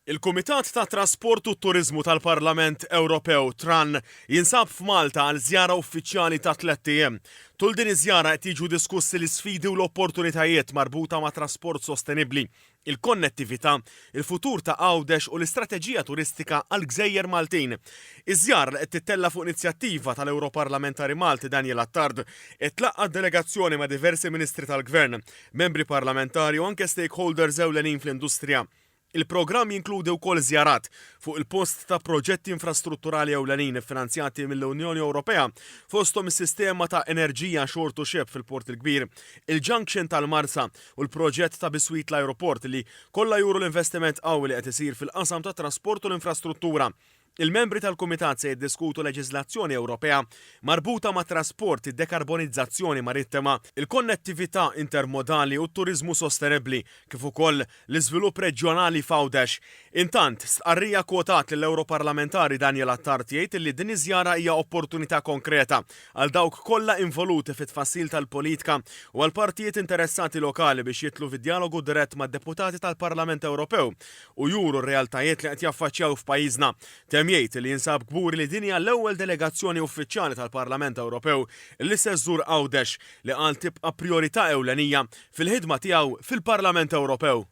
Il-Kumitat tat-Trasport u t-Turiżmu tal-Parlament Ewropew, TRAN, jinsab f'Malta għal żjara uffiċjali ta' tlett ijiem. Tul din iż-żjara qed jiġu diskussi l-isfidi u l-opportunitajiet marbuta mat-trasport sostenibbli, il-konnettività, il-futur ta' Għawdex u l-istrateġija turistika għall-gżejjer Maltin. Iż-żjara li qed tittella' fuq inizjattiva tal-Ewroparlamentari Malti Daniel Attard qed tlaqqa' delegazzjoni ma' diversi Ministri tal-Gvern, membri parlamentari u anke stakeholders ewlenin fl-industrija. Il-programm jinkludi wkoll żjarat fuq il-post ta' proġetti infrastrutturali ewlenin iffinanzjati mill-Unjoni Ewropea, fosthom is-sistema ta' enerġija shore to ship fil-Port il-Kbir, il-junction tal-Marsa u l-proġett ta' biswit l-ajruport li kollha juru l-investiment qawwi li qed isir fil-qasam tat-trasport u l-infrastruttura. Il-membri tal-Kumitat se jiddiskutu leġiżlazzjoni Ewropea marbuta mat-trasport, id-dekarbonizzazzjoni marittima, il-konnettività intermodali u t-turiżmu sostenibbli, kif ukoll l-iżvilupp reġjonali f'Għawdex. Intant, stqarrija kkwotat lill-Ewroparlamentari Daniel Attard jgħid li din iż-żjara hija opportunità konkreta għal dawk kollha involuti fit-tfassil tal-politika u għall-partijiet interessati lokali biex jidħlu fi djalogu dirett mad-deputati tal-Parlament Ewropew u juru r-realtajiet li qed jaffaċċjaw f'pajjiżna. Temm jgħid li jinsab kburi li din hija l-ewwel delegazzjoni uffiċjali tal-Parlament Ewropew li se żżur Għawdex, li qal tibqa' prijorità ewlenija fil-ħidma tiegħu fil-Parlament Ewropew.